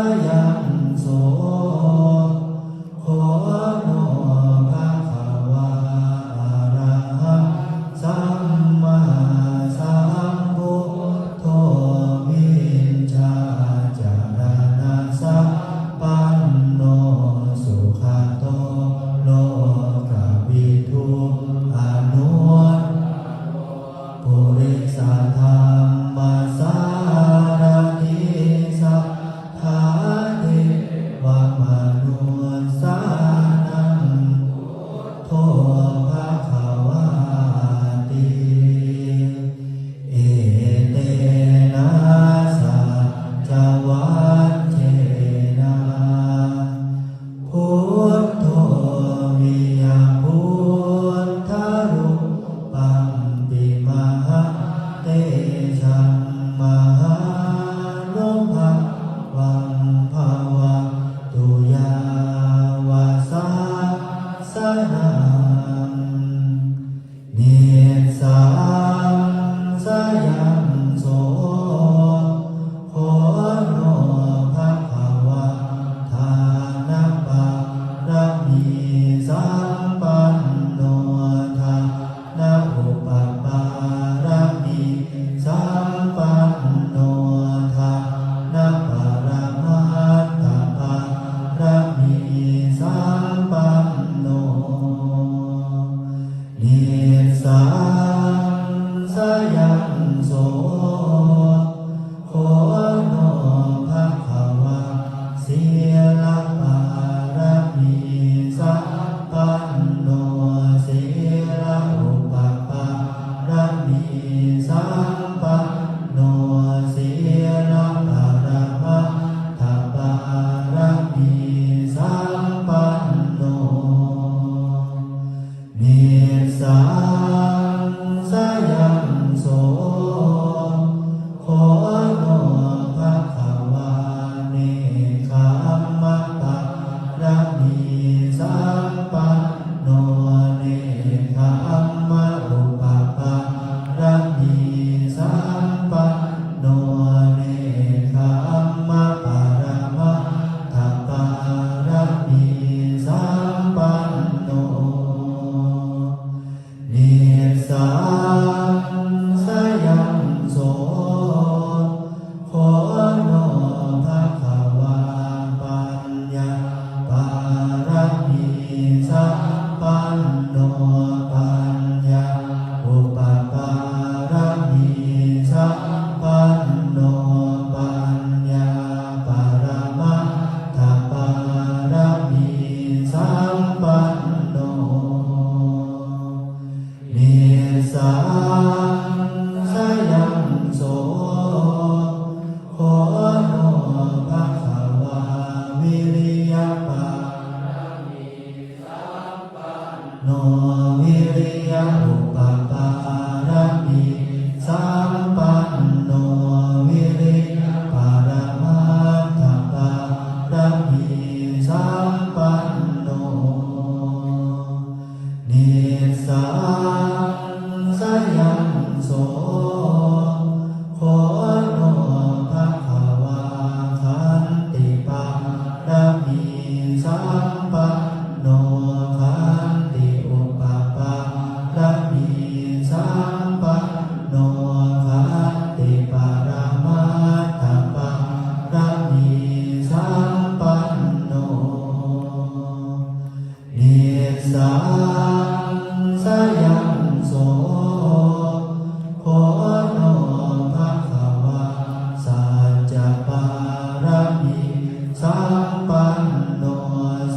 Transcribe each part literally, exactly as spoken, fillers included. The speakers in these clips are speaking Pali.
Yaṃ so kho no bhagavā arahaṃ sammāsambuddho vijjācaraṇasampanno sugato lokavidū anuttaro purisadammasārathi satthā devamanussānaṃ buddho bhagavāti. Etena saccavajjena buddho viya buddharūpampi mahātejaṃ mahānubhāvaṃ bhavatu yāva sāsanaṃ. Nissaṃsayaṃ so kho no bhagavā dānaparamirsampanno dānaupapāramisampanno dānaparamatthapāramisampanno. Nissaṃsayaṃ so kho no bhagavā sīlapāramisampanno sīlaupapāramisampanno sīlaparamatthapāramisampanno. Nissaṃsayaṃ so kho no bhagavā nekkhammaparamisampanno nekkhammaupapāramisampanno nekkhammaparamatthapāramisampanno. Nissaṃsayaṃ so kho no bhagavā paññāparamīsampanno paññāupapāramisampanno paññāparamatthapāramisampanno. Nissaṃsayaṃ so kho no bhagavā viriyaparamīsampanno viriyaupapāramisampanno viriyaparamatthapāramisampanno. Nissaṃsayaṃ so kho no bhagavā khantiparamīsampanno khantiupapāramisampanno khantiparamatthaparamisampanno. Nissaṃsayaṃ so kho no bhagavā saccapāramīsampanno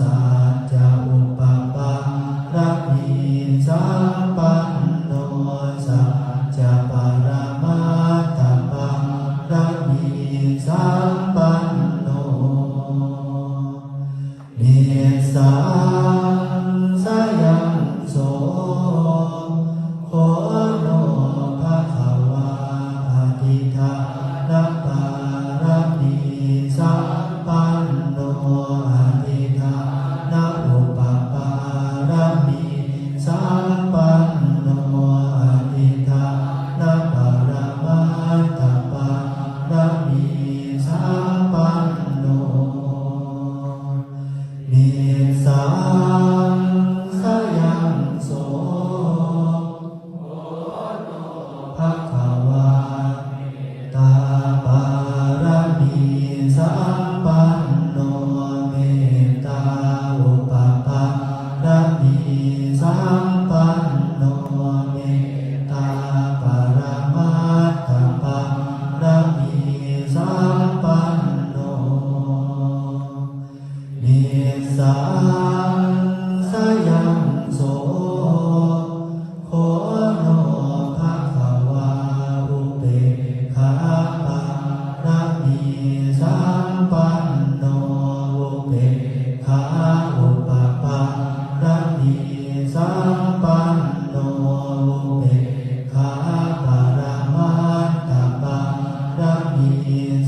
saccaupapāramisampanno saccaparamatthapāramisampanno. Nissaṃsayaṃ so kho no bhagavā adhiṭṭhānapāramīsampanno adhiṭṭhānaupapāramīsampanno adhiṭṭhānaparamatthapāramīsampanno.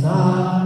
saṅ